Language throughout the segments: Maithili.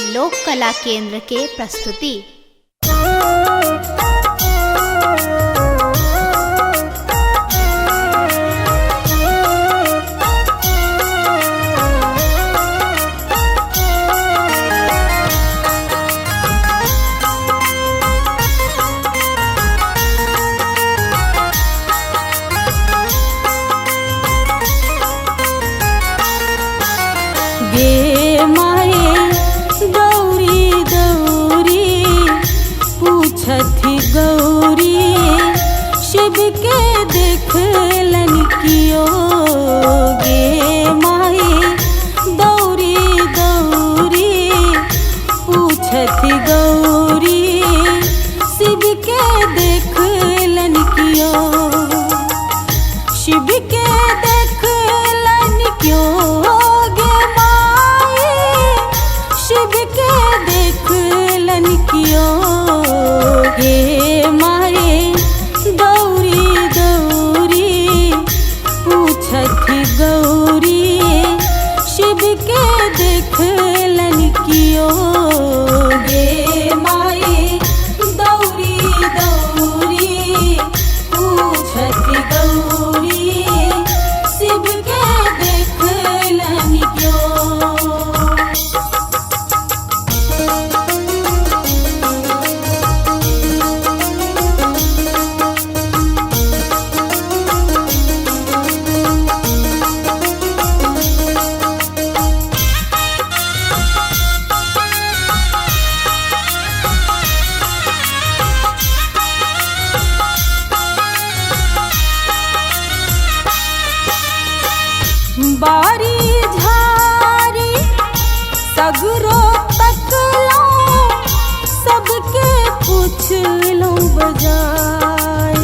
लोक कला केंद्र के प्रस्तुति। गे माए दौरी दौरी पूछथि गौरी, शिव के देखलन कियो। गे माए दौरी दौरी पूछथि गौरी, शिव के देखलन कियो। शिव के देखलन क्यों गे माए, शिव के देखलन क्यों। गे माए दौरी दौरी पूछथि गौरी, शिव के देखलन क्यों। गे माए दौरी दौरी पूछथि गौरी, शिव के देखलन क्यों। बारी झारी सगरो तकलो, सबके पूछलो बजाए।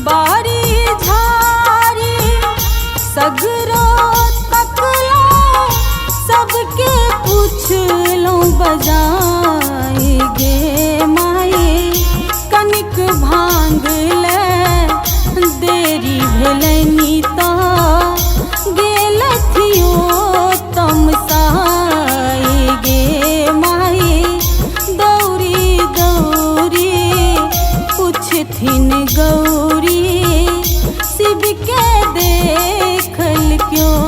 बारी झारी सगरो तकलो, सबके पूछलो बजाए। गे माए कनिक भांग ले देरी भेलनि त गेलथियो तमसाए। गे माए दौरी दौरी पूछथिन गौरी, शिव के देखल क्यों।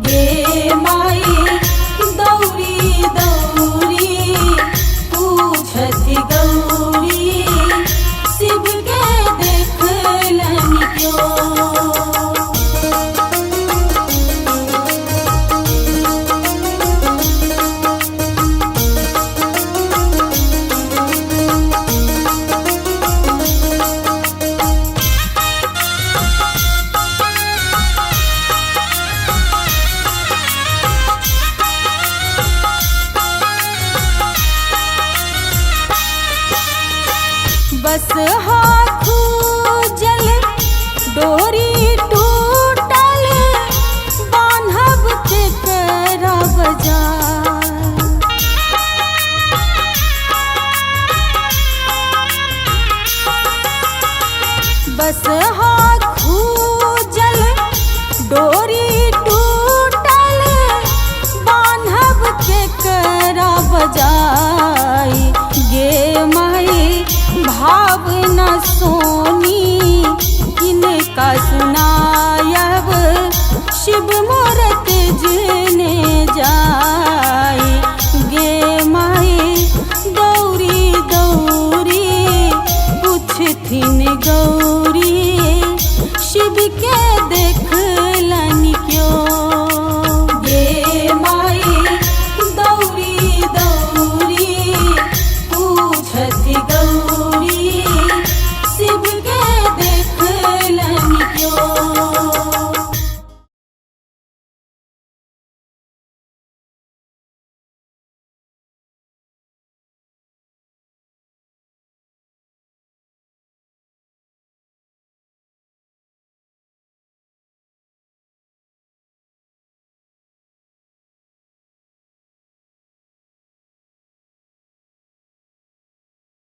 गे माए दौरी दौरी पूछथि गौरी, शिव के देखलन क्यों। बस हाथू जल डोरी टूटल, बान्हब केकरा बजार। बस हाथू जल डोरी टूटल, बान्हब केकरा बजाई। गे माए भावना सोनी किनका सुनायब, शिव मोर तेजने जाए। गे माए दौरी दौरी पूछथिन गौरी, शिव के